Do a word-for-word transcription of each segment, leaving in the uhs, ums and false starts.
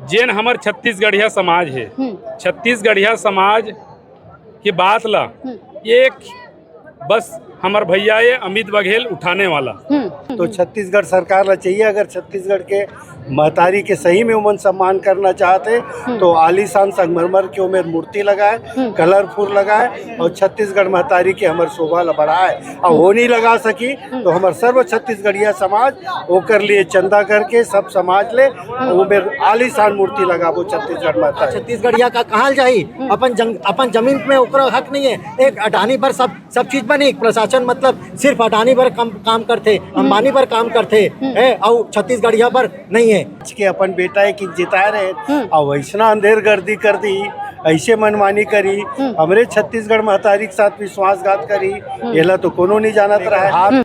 जेन हमर छत्तीसगढ़िया समाज हे, हम्म। छत्तीसगढ़िया समाज के बात ला हम्म। एक बस हमर भैया ये अमित बघेल उठाने वाला। हम्म। तो छत्तीसगढ़ सरकार ला चाहिए, अगर छत्तीसगढ़ के महतारी के सही में उमन सम्मान करना चाहते, हम्म। तो आलीशान संगमरमर के उमेर मूर्ति लगाए, हम्म। कलरफुल लगाए और छत्तीसगढ़ महतारी के हमर शोभा ला बढ़ाए। और वो नहीं लगा सकी, हम्म। तो हमर सर्व छत्तीसगढ़िया समाज ओकर लिए चंदा करके सब समाज ले, हम्म। उमेर आलीशान मूर्ति लगाबो छत्तीसगढ़ महतारी। छत्तीसगढ़िया का कहाँ जाही? हम्म। अपन जंग-, अपन जमीन में ओकरा हक नहीं है। एक अडानी पर सब सब चीज बनी, प्रशासन मतलब सिर्फ अडानी बर काम, काम करथे, हम्म। अंबानी बर काम करथे, हम्म। हैं, अउ छत्तीसगढ़िया बर नहीं है। के अपन बेटा एक जिताए रहे, हम्म। अउ वैसना अंधेर गर्दी कर दी, ऐसे मनमानी करी, हम्म। हमरे छत्तीसगढ़ महतारी के साथ विश्वासघात करी, हम्म। एला तो कोनो नहीं जानत रहा है। हम्म।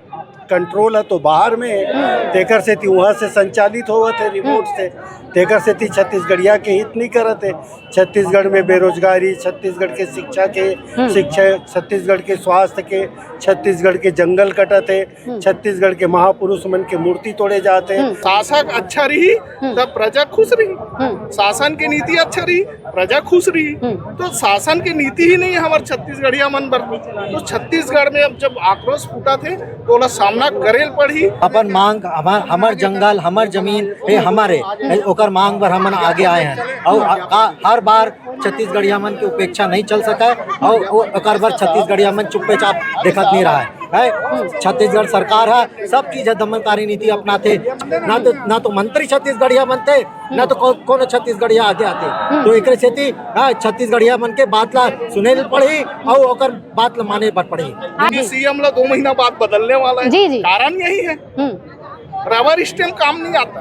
कंट्रोल है तो बाहर में है, हम्म। तेकर सेती वहाँ से संचालित होवत है रिमोट हम्म। से, तेकर सेती छत्तीसगढ़िया के हित नहीं करत है। छत्तीसगढ़ में बेरोजगारी, छत्तीसगढ़ के शिक्षा के, हम्म। शिक्षा, छत्तीसगढ़ के स्वास्थ्य के, छत्तीसगढ़ के जंगल कटत हे, हम्म। छत्तीसगढ़ के महापुरुष मन के मूर्ति तोड़े जात हे। हम्म। शासक अच्छा रही, हम्म। तब प्रजा खुश रही। हम्म। शासन के नीति अच्छा रही, प्रजा खुश रही। हम्म। तो शासन के नीति ही नहीं है हमारे छत्तीसगढ़िया मन बर। तो छत्तीसगढ़ में अब जब आक्रोश फूटा थे, तो ओला सामना करे ल पड़ही। अपन मांग, हमर, हमर जंगल, हमर जमीन, ये हमारे, ये ओकर मांग बर हमन आगे आए हैं। और आ, आ, हर बार छत्तीसगढ़िया मन के उपेक्षा नहीं चल सका है और ओ-, ओकर बर छत्तीसगढ़िया मन चुप्पे चाप देखत नहीं रहा है, है? छत्तीसगढ़ सरकार है, सब चीज है दमनकारी नीति अपनाथे। ना तो, ना तो मंत्री छत्तीसगढ़िया बनते, ना तो को-, कोनो छत्तीसगढ़िया आगे आते। तो एकरे सेती, हाँ, छत्तीसगढ़िया मन के बात ला सुने ल पड़ही और ओकर बात ला माने बर पड़ही। आप ये सीएम ला दो महीना बाद बदलने वाला है। जी, जी। कारण यही है। हम्म। रबर स्टैम्प काम नहीं आता।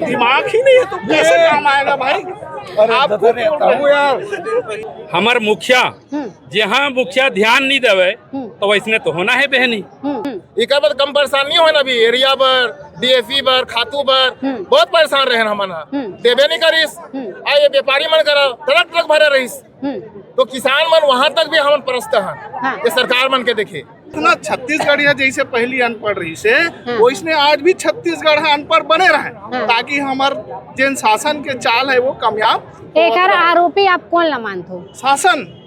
दिमाग ही नहीं है तो कैसे काम आएगा भाई? अरे, आपको दफा नहीं आता हूँ यार। हमर मुखिया, हम्म। जहाँ मुखिया ध्यान नहीं देवे, हम्म। तो वैसने तो होना है बहनी। हम्म। एकर बर कम परेशान नहीं होना अभी, एरिया बर, डीएपी बर, खातू बर, हम्म। बहुत परेशान रहे हमन ह। हम्म। देबे नहीं करिस। हम्म। आ ये व्यापारी मन करा ट्रक ट्रक भरे रहिस। हम्म। तो किसान मन वहां तक भी हमन परस्त हन। हाँ। ये सरकार मन के देखे। इतना छत्तीसगढ़िया जैसे पहली अनपढ़ रहिस हे, हाँ। वैसने आज भी छत्तीसगढ़ ह अनपढ़ बने रहे, हाँ। ताकि हमर जेन शासन के चाल है वो कामयाब। एकर आरोपी आप कौन ला मानथो? शासन।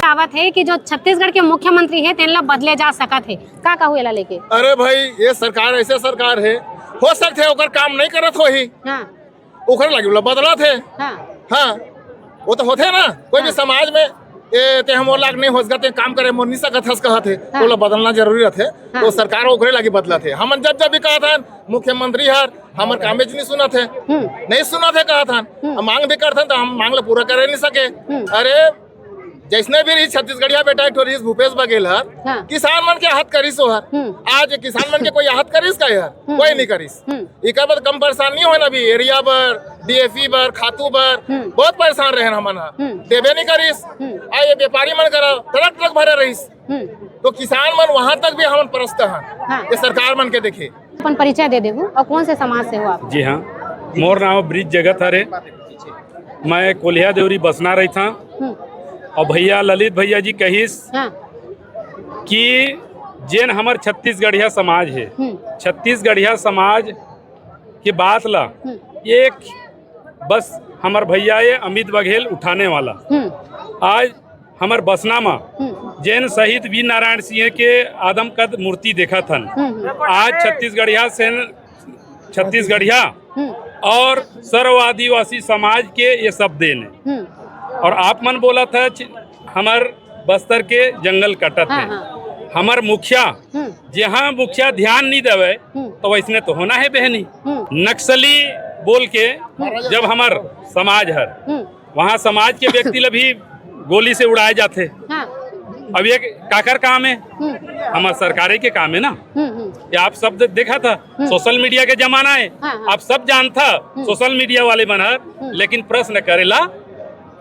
आवत हे कि जो छत्तीसगढ़ के मुख्यमंत्री हे, तेन ला बदले जा सकत हे। का कहू एला लेके? अरे भाई, ये सरकार ऐसे सरकार हे, हो सकथे ओकर काम नहीं करत होही, हाँ। ओकरे लागी ओला बदलत हे। हाँ। हाँ, वो तो होथे ना, कोई भी हाँ। समाज में, ए, ते हमर लाग नहीं हो सकत, ते काम करे मोर नहीं सकत हस कहत हे, हाँ। ओला बदलना जरूरी रहथे। हाँ। तो सरकार ओकरे लागी बदलत हे। हमन जब जब भी कहत हन, मुख्यमंत्री हर हमर कामेच नहीं सुनत हे, हम्म। नहीं सुनत हे कहत हन। हम्म। हम मांग भी करत हन, तो हम मांग ला पूरा करे नहीं सके। हम्म। अरे, जैसने भी रहिस छत्तीसगढ़िया बेटा, एक ठो रहिस भूपेश बघेल हर, हाँ। किसान मन के आहत करिस ओहर। हम्म। आज किसान मन के कोई आहत करिस का यार? हम्म। कोई नहीं करिस। हम्म। एकर बर कम परेशान नहीं होना अभी, एरिया बर, डीएपी बर, खातू बर, हम्म। बहुत परेशान रहे हमन ह। हम्म। देबे नहीं करिस। हम्म। आ ये व्यापारी मन करा ट्रक ट्रक भरे रहिस। हम्म। तो किसान मन वहां तक भी हमन परस्त हन। हाँ। ये सरकार मन के देखे। अपन परिचय दे देहू और कौन से समाज से हो आप? जी हाँ, मोर नाम ब्रिज जगत हरे। मैं कोलिहा देवरी बसना रहिथां। हम्म। और भैया ललित भैया जी कहिस हाँ। कि जेन हमर छत्तीसगढ़िया समाज हे, हम्म। छत्तीसगढ़िया समाज के बात ला हम्म। एक बस हमर भैया ये अमित बघेल उठाने वाला। हम्म। आज हमर बसना म हम्म। जेन शहीद वीर नारायण सिंह के आदम कद मूर्ति देखत हन, हम्म, हम्म। आज छत्तीसगढ़िया सेन, छत्तीसगढ़िया हम्म। और सर्व आदिवासी समाज के ये सब देन हे। हम्म। और आप मन बोलत ह, छ-, हमर बस्तर के जंगल कटत हाँ, हे। हाँ। हमर मुखिया, हम्म। जहाँ मुखिया ध्यान नहीं देवे, हम्म। तो वैसने तो होना है बहनी। हम्म। नक्सली बोल के हम्म। जब हमर समाज हर, हम्म। वहाँ समाज के व्यक्ति ला भी गोली से उड़ाए जाथे। हाँ। अब ये काकर काम है? हम्म। हमर सरकारे के काम है ना। हम्म, हम्म। ये आप सब दे-, देखा था, हम्म। सोशल मीडिया के जमाना है, हाँ, हाँ। आप सब जानता, हम्म। सोशल मीडिया वाले मन हर, हम्म। लेकिन प्रश्न करेला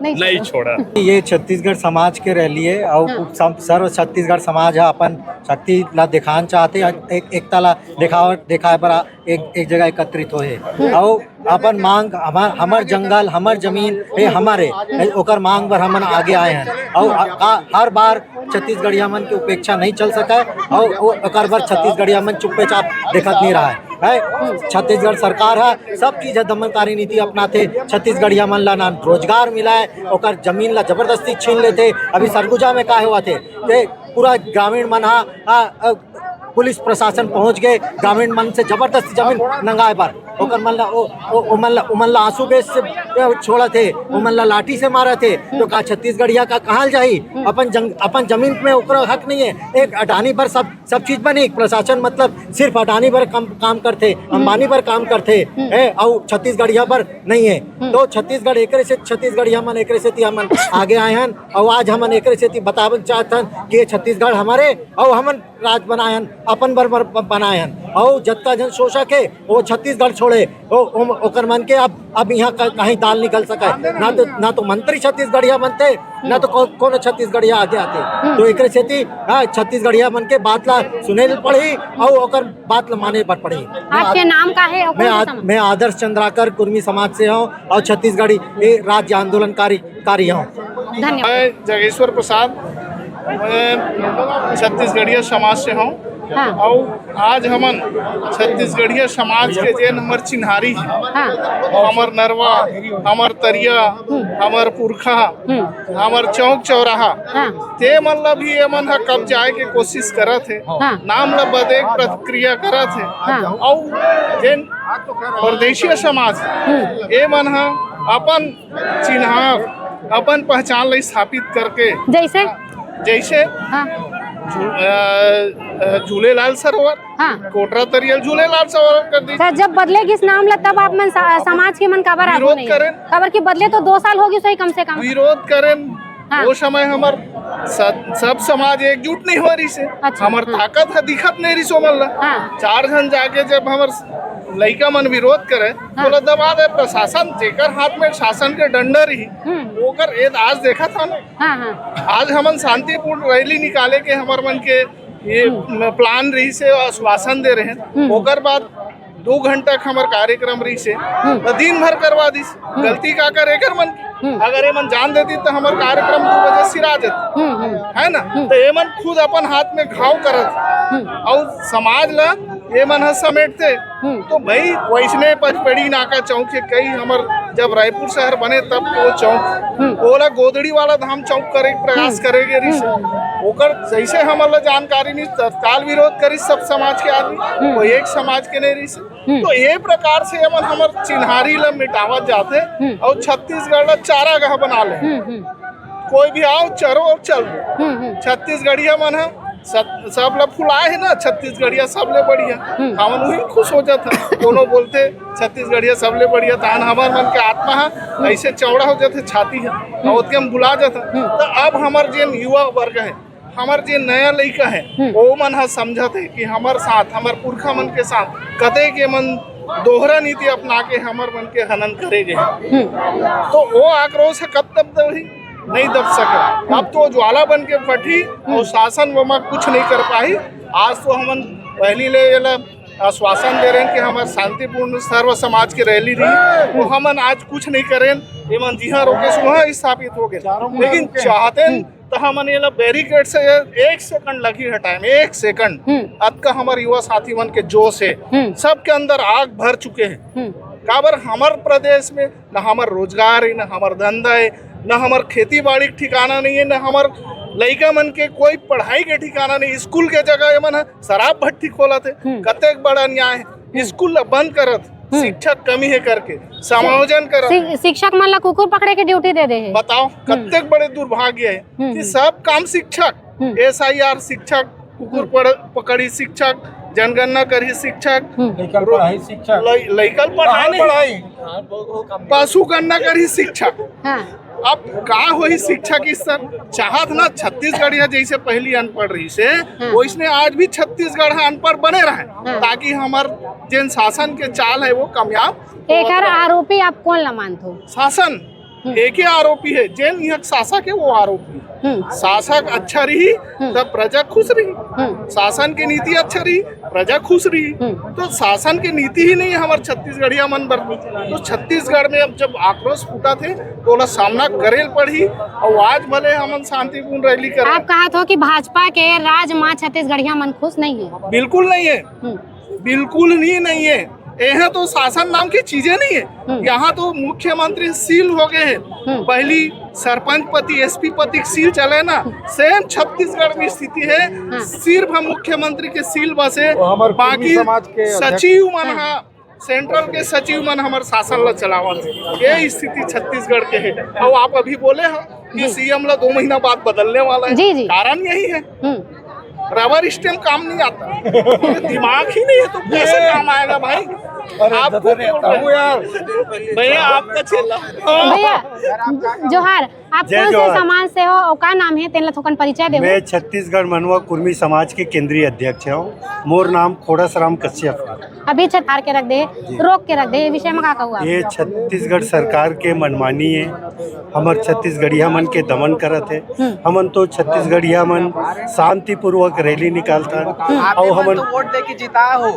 नहीं नहीं छोड़ा। छोड़ा। ये छत्तीसगढ़ समाज के रैली हे अउ हाँ। सब, सर्व छत्तीसगढ़ समाज ह अपन शक्ति ला दिखान चाहथे, एक, एकता ला दिखाव-, दिखाए बर आ-, एक, एक जगह एकत्रित होए हे। हम्म। अउ अपन मांग, हमर, हमर जंगल, हमर जमीन, ये हमर हे, ओकर मांग बर हमन आगे आए हन। अउ आ-, का, हर बार छत्तीसगढ़िया मन के उपेक्षा नहीं चल सके, अउ ओ-, ओकर बर छत्तीसगढ़िया मन चुप्पे चाप देखत नहीं रहा है। छत्तीसगढ़ सरकार ह सब चीज ह दमनकारी नीति अपनाथे। छत्तीसगढ़िया मन ला ना रोजगार मिलाए, ओकर जमीन ला जबरदस्ती छीन लेथे। अभी सरगुजा में का होवत हे, ते पूरा ग्रामीण मन ह, आ, आ, पुलिस प्रशासन पहुंच गे, ग्रामीण मन से जबरदस्ती जमीन नंगाए बर ओकर मन ला, ओ, ओ, ओमन ला, ओमन ला आंसू गैस से छोड़त हे, ओमन ला लाठी से मारत हे, तो का छत्तीसगढ़िया का कहाल जाही? अपन जंग-, अपन जमीन में ओकरा हक नहीं है। एक अडानी बर सब, सब चीज बने, एक प्रशासन मतलब सिर्फ अडानी बर काम, काम करथे, अंबानी बर काम करथे, हम्म। है, अउ छत्तीसगढ़िया बर नहीं है। हम्म। तो छत्तीसगढ़ एकरे से, छत्तीसगढ़िया मन एकरे सेती हमन आगे आए हन, अउ आज हमन एकरे सेती बतावन चाहत हन कि ये छत्तीसगढ़ हमरे, अउ हमन राज बनाए हन, अपन बर, बर ब-, बनाए हन, अउ जतका झन शोषक हे, वो छत्तीसगढ़ छोड़े, ओ, ओ, ओकर मन के अब, अब यहाँ का, कहीं दाल निकल सके, ना तो, ना तो मंत्री छत्तीसगढ़िया बनते, ना तो को-, कोनो छत्तीसगढ़िया आगे आते। हम्म। तो एकरे सेती, हाँ, छत्तीसगढ़िया मन के बात ला सुने ल पड़ही, अउ ओकर बात ला माने बर पड़ही। आपके नाम का है और मैं कौन सा आद-, समाज? मैं आदर्श चंद्राकर कुर्मी समाज से हूँ और छत्तीसगढ़ी, ए, राज्य आंदोलनकारी, कारी हूँ। धन्यवाद। मैं जगेश्वर प्रसाद, मैं छत्तीसगढ़िया समाज से हूँ। हाँ। और आज हमन छत्तीसगढ़िया समाज के जेन हमर चिन्हारी है, हाँ। हमर नरवा, हमर तरिया, हम्म। हमर पुरखा, हम्म। हमर चौक चौराहा, हाँ। ते मन ला भी ये मन ह कब्जाए के कोशिश करत हे, हाँ। नाम ला बदे के प्रक्रिया करत हे। हाँ। और जेन परदेशिया समाज, हम्म। ये मन ह अपन चिन्हार, अपन पहचान ला स्थापित करके, जैसे? जैसे हाँ। झू-, अ, अ, झूलेलाल सरोवर, हाँ। कोटरा तरियल झूलेलाल सरोवर कर दी। अच्छा, जब बदले गिस नाम ला, तब आप मन सा-, समाज के मन काबर आगू विरोध नहीं करें। काबर कि बदले तो दो साल हो गिस होही कम से कम। विरोध करें। हाँ। वो समय हमर स-, सब समाज एकजुट नहीं हो रहिसे। अच्छा, हमर हाँ। ताकत ह दिखत नहीं रहिस ओमन ला। हाँ। चार झन जाके जब हमर लइका मन विरोध करे, हाँ। ओला दबा दे प्रशासन, जेकर हाथ में शासन के डंडा रही, हम्म। ओकर एद आज देखत हन। हाँ, हाँ। आज हमन शांतिपूर्ण रैली निकाले के हमर मन के ये हम्म। म-, प्लान रहिसे, आश्वासन दे रहे हैं। हम्म। ओकर बाद दो घंटा के हमर कार्यक्रम रहिसे, हम्म। तो दिन भर करवा दिस। हम्म। गलती काकर एकर मन के? हम्म। अगर ये मन जान देती तो हमर कार्यक्रम दो बजे सिरा जात, हम्म, हम्म। है ना? हम्म। तो ये मन खुद अपन हाथ में घाव करत हम्म। और समाज ला ये मन ह समेटते। हम्म। तो भाई, वैसने पचपेड़ी नाका चौक के कई हमर, जब रायपुर शहर बने तब के वो चौक, हम्म। ओला गोदड़ी वाला धाम चौक करे के प्रयास हम्म। करे के रहिस। हम्म। ओकर जैसे हमर ला जानकारी नहीं, तत्काल विरोध करिस सब समाज के आदमी, हम्म। कोई एक समाज के नहीं रहिस। हम्म। तो ये प्रकार से हमन हमर चिन्हारी ला मिटावत जाते हम्म। और छत्तीसगढ़ ला चारागाह बना ले। हम्म, हम्म। कोई भी आओ, चरो और चल दो। हम्म, हम्म। छत्तीसगढ़िया मन ह सब, सब ला फुलाए है ना, छत्तीसगढ़िया सबले बढ़िया। हम्म। हमन उही खुश हो जात हन। कोनो बोलते छत्तीसगढ़िया सबले बढ़िया, तहन हमर मन के आत्मा ह हम्म। ऐसे चौड़ा हो जाथे, छाती ह, हम्म। ओतके हम भुला जात हन। हम्म। तो अब हमर जेन युवा वर्ग है, हमर जे नया लइका है, हम्म। वो मन ह समझत है कि हमर साथ, हमर पुरखा मन के साथ कते के मन दोहरा नीति अपना के हमर मन के हनन करे गए। हम्म। तो वो आक्रोश ह कब तक दबही? नहीं दब सके। अब तो ज्वाला बन के फटही हम्म। और शासन वमा कुछ नहीं कर पाही। आज तो हमन पहली ले ये ला आश्वासन दे रहे हैं कि हमर शांतिपूर्ण सर्व समाज के रैली रही, वो हमन आज कुछ नहीं करें, ये मन जिहाँ रोके से वहाँ स्थापित हो गए। लेकिन चाहते हैं हम्म। तो हमन ये ला बैरिकेड से एक सेकंड लगी हटाए में, एक सेकंड। हम्म। अतका हमर युवा साथी मन के जोश है, हम्म। सबके अंदर आग भर चुके हैं। हम्म। काबर हमर प्रदेश में न हमर रोजगार है, न हमर धंधा है, न हमर खेती बाड़ी के ठिकाना नहीं है, न हमर लइका मन के कोई पढ़ाई के ठिकाना नहीं। स्कूल के जगह ये मन ह शराब भट्टी खोलत है। हम्म। कतेक बड़ा अन्याय है। स्कूल ला बंद करत, हम्म। शिक्षक कमी है करके समायोजन करत। शि-, शिक्षक मन ला कुकुर पकड़े के ड्यूटी दे दे है। बताओ, हम्म। कतेक बड़े दुर्भाग्य है हम्म, कि हम्म। सब काम शिक्षक, हम्म। एसआईआर शिक्षक, कुकुर हम्म। पड़-, पकड़ी शिक्षक, जनगणना करही शिक्षक, हम्म। लइका ल पढ़ाही शिक्षक। लइ-, लइका ल पढ़ाही, पढ़ाही। पशु गणना करही शिक्षक। हाँ। अब का होही शिक्षा के स्तर? चाहत ना छत्तीसगढ़िया जैसे पहली अनपढ़ रहिसे, हाँ। वैसने आज भी छत्तीसगढ़ ह अनपढ़ बने रहे, हाँ। ताकि हमर जेन शासन के चाल है वो कामयाब। एकर आरोपी आप कौन ला मानथो? शासन। हम्म। एक ही आरोपी है, जेन यहाँ शासक है, वो आरोपी। हम्म। शासक अच्छा रही, हम्म। तब प्रजा खुश रही। हम्म। शासन के नीति अच्छा रही, प्रजा खुश रही। हम्म। तो शासन के नीति ही नहीं है हमारे छत्तीसगढ़िया मन बर। तो छत्तीसगढ़ में अब जब आक्रोश फूटा थे, तो ओला सामना करे ल पड़ही। और आज भले हमन शांतिपूर्ण रैली करें। आप कहत हो कि भाजपा के राज मा छत्तीसगढ़िया मन खुश नहीं है? बिल्कुल नहीं है। हम्म। बिल्कुल ही नहीं है। यहाँ तो शासन नाम की चीजें नहीं है। हम्म। यहाँ तो मुख्यमंत्री सील हो गए हैं। हम्म। पहली सरपंच पति, एसपी पति के सील चले ना, सेम छत्तीसगढ़ में स्थिति है। हाँ। सिर्फ हम मुख्यमंत्री के सील बसे, वो हमारे कुर्मी बाकी समाज के अध्यक्ष सचिव मन हैं। हा, सेंट्रल के सचिव मन हमर शासन ला चलावत है। ये स्थिति छत्तीसगढ़ के है। और आप अभी बोले हो कि जी। सीएम ला दो महीना बाद बदलने वाला है। जी, जी। कारण यही है। हम्म। रबर स्टैम्प काम नहीं आता। दिमाग ही नहीं है तो कैसे काम आएगा भाई? अरे, आपको दादा रे, कौन ताऊ यार। भैया, आपका चेला। भैया, जोहार। आप जय कौन से जोहार। समाज से हो और का नाम है, तेन ला थोकन परिचय देवो। मैं छत्तीसगढ़ मनवा कुर्मी समाज के केंद्रीय अध्यक्ष हूँ। मोर नाम खोड़स राम कश्यप है। अभी छत्तीसगढ़ के रख दे, जी। रोक के रख दे, ये विषय में का कहू आप? ये छत्तीसगढ़ सरकार के मनमानी है, हमर छत्तीसगढ़िया मन के दमन करत है। हम्म। हमन तो छत्तीसगढ़िया मन शांतिपूर्वक रैली निकालथन। हम्म। आप और मन हमन तो वोट दे के जिता हो।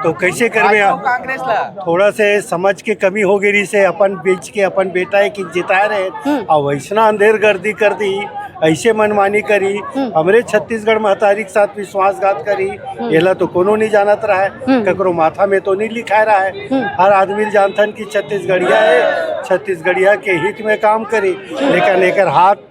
तो कैसे करबे आज आप? तो कांग्रेस ला। थोड़ा से समझ के कमी हो गई से अपन बीच के अपन बेटा है कि जिताए रहे। हम्म। और वैसना अंधेर गर्दी कर दी, ऐसे मनमानी करी, हम्म। हमरे छत्तीसगढ़ महतारी के साथ विश्वासघात करी, हम्म। एला तो कोनो नहीं जानत रहा है, हम्म। ककरो माथा में तो नहीं लिखाए रहा है। हम्म। हर आदमी जानथन कि छत्तीसगढ़िया है, छत्तीसगढ़िया के हित में काम करी, लेकिन एकर हाथ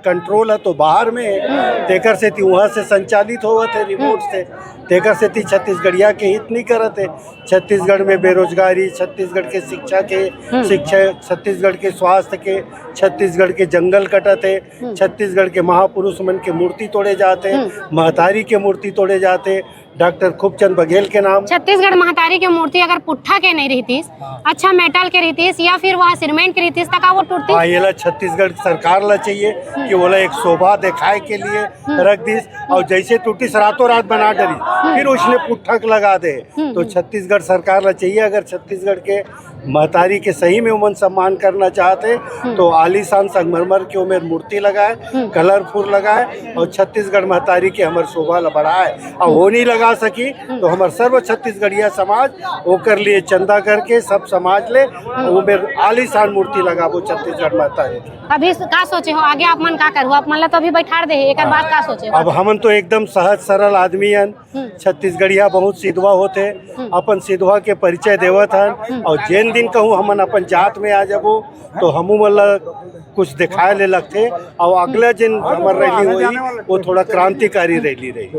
कंट्रोल है तो बाहर में है, तेकर सेती वहाँ से संचालित होवत है रिमोट से, तेकर सेती छत्तीसगढ़िया के हित नहीं करत है। छत्तीसगढ़ में बेरोजगारी, छत्तीसगढ़ के शिक्षा के, हम्म। शिक्षा, छत्तीसगढ़ के स्वास्थ्य के, छत्तीसगढ़ के जंगल कटत है, हम्म। छत्तीसगढ़ के महापुरुष मन के मूर्ति तोड़े जाते, हम्म। महतारी के मूर्ति तोड़े जाते, डॉक्टर खूबचंद बघेल के नाम। छत्तीसगढ़ महतारी के मूर्ति अगर पुट्ठा के नहीं रहतीस, हाँ। अच्छा मेटल के रहतीस या फिर वह सीमेंट के रहतीस, त का वो टूटतीस? हाँ, ये ला छत्तीसगढ़ सरकार ला चाहिए कि वो ला एक शोभा दिखाए के लिए हम्म। रख दीस, और जैसे टूटीस रातों रात बना डरी, हम्म। फिर उसने पुट्ठा के लगा दे। हम्म, तो हम्म। छत्तीसगढ़ सरकार ला चाहिए, अगर छत्तीसगढ़ के महतारी के सही में उमन सम्मान करना चाहते, हम्म। तो आलीशान संगमरमर के उमेर मूर्ति लगाए, हम्म। कलरफुल लगाए और छत्तीसगढ़ महतारी के हमर शोभा ला बढ़ाए। और वो नहीं लगा सकी, हम्म। तो हमर सर्व छत्तीसगढ़िया समाज ओकर लिए चंदा करके सब समाज ले हम्म। उमेर आलीशान मूर्ति लगाबो छत्तीसगढ़ महतारी के। अभी का सोचे हो, आगे आप मन का करहु? आप मन ला तो अभी बैठार दे हे, एकर बाद का सोचे हो? अब हमन तो एकदम सहज सरल आदमी हन, हम्म। छत्तीसगढ़िया बहुत सिधवा होथे, हम्म। अपन सिधवा के परिचय देवत हन, हम्म। और जेन दिन कहूँ हमन अपन जात में आ जाबो, तो हमू मन ला कुछ दिखाए ले लगथे, और अगला जेन हमर रैली होही, वो थोड़ा क्रांतिकारी रैली रही।